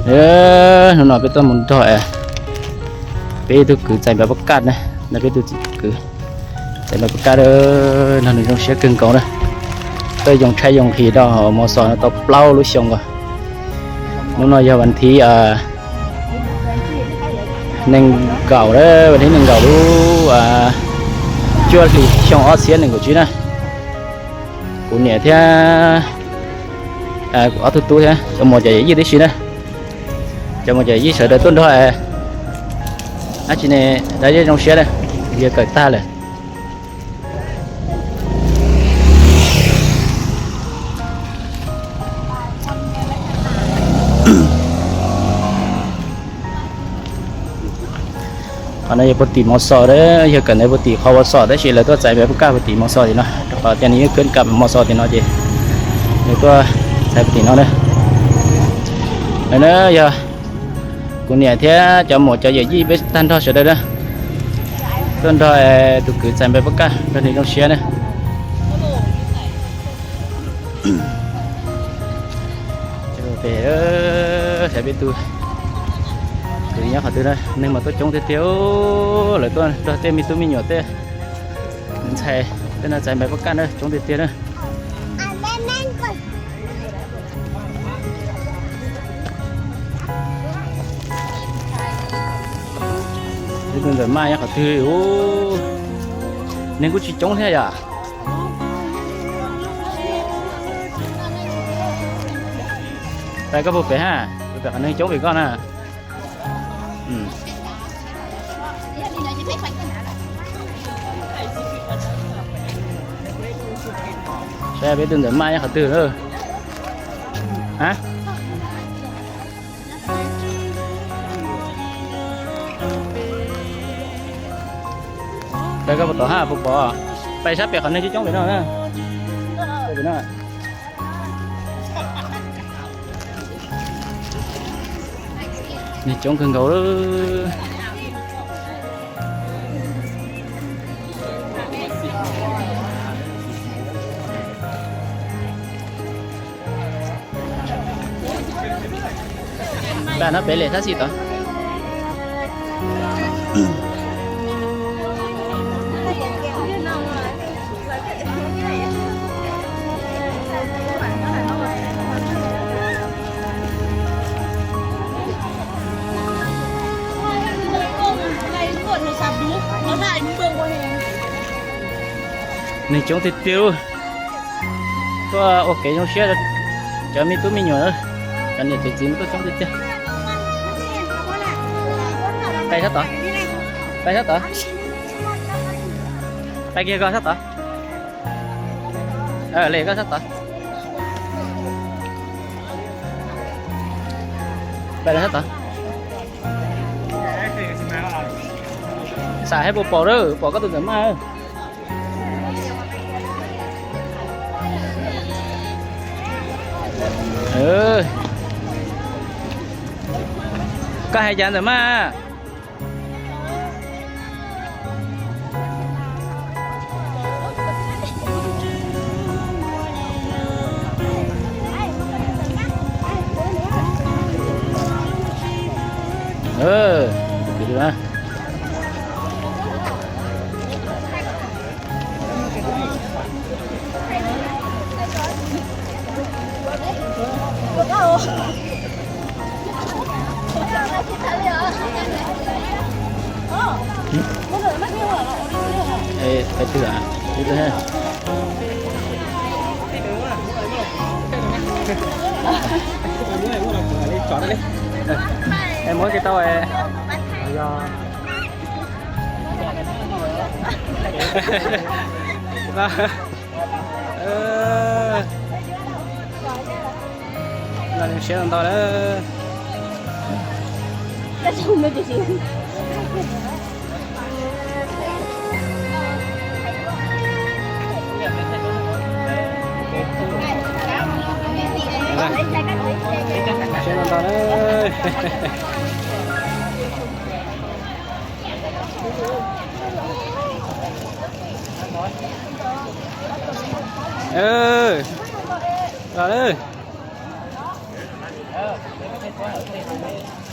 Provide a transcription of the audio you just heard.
Hnub no peb tuaj mus nrog peb tug kwv txais npav pab kaj na, nrog peb tug kwv txais npav pab kaj, nrog nws zoo siab kawg nkaus na. Tuaj yoo tshaib yoo nqhis rau hauv Mos Xos no tau plaub lub xyoo nkaus. Hnub no yog vas thiv nees nkaum, vas thiv nees nkaum lub cuaj hlis xyoo ob txhiab nees nkaum tsib na. Kuv niam thiab ob tug tub thiab cov muam cov yawm yij tib si na. Cov muam cov yawm yij sawv daws tuaj nrog dab tsi ne, dab zej zoo siab na, yog kawm tag lawm. Qhov no yog puag tim Mos Xos, yog kawm ntawv puag tim qhov Mos Xos tab sis lawv tuaj txais npav pab kaj puag tim Mos Xos tim no, rau qhov tias nws yeej khwb kam Mos Xos tim no ces nws tuaj txais puag tim no na. No na yog kuv niam thiab cov muam cov yawm yij peb tag nrho sawv daws na, tuaj nrog tus kwv txais npav pab kaj nrog nws zoo siab na. Peb saib peb tug kwv nyob qhov twg na, neeg mas tuaj coob tiag tiag, lawv tuaj nrog tej me tub me nyuam tej ntxhais tej no txais npav pab kaj na coob tiag tiag na. Peb tug ntxawm maj nyob qhov twg, neeg kuj tsis coob thiab yom. Pais koj puag pem ha, pem qhov neeg coob pem koj na. Saib peb tug ntxawm maj nyob qhov twg lawm. Pais koj puas tom ha puas pom, pais sab pem qhov neeg coob coob pem no na. Neeg coob kawg nkaus lawm. Pais no pem lem sab xis tod. Neeg coob tiag tiag lauj. Tuaj ua kev zoo siab, cov me tub me nyuam, cov niam cov txiv tuaj coob tiag tiag. Pais sab tod, pais sab tod, pais kiag koj sab tod, lem koj sab tod, pais sab tod. Xam hais puas pom lawm, pom koj tus ntxawm maj. Koj hais cas ntxawm maj? Muab kiag tau. Siab ntau na. Siab ntau ntau na. Los lawm. Peb pab tej no ne,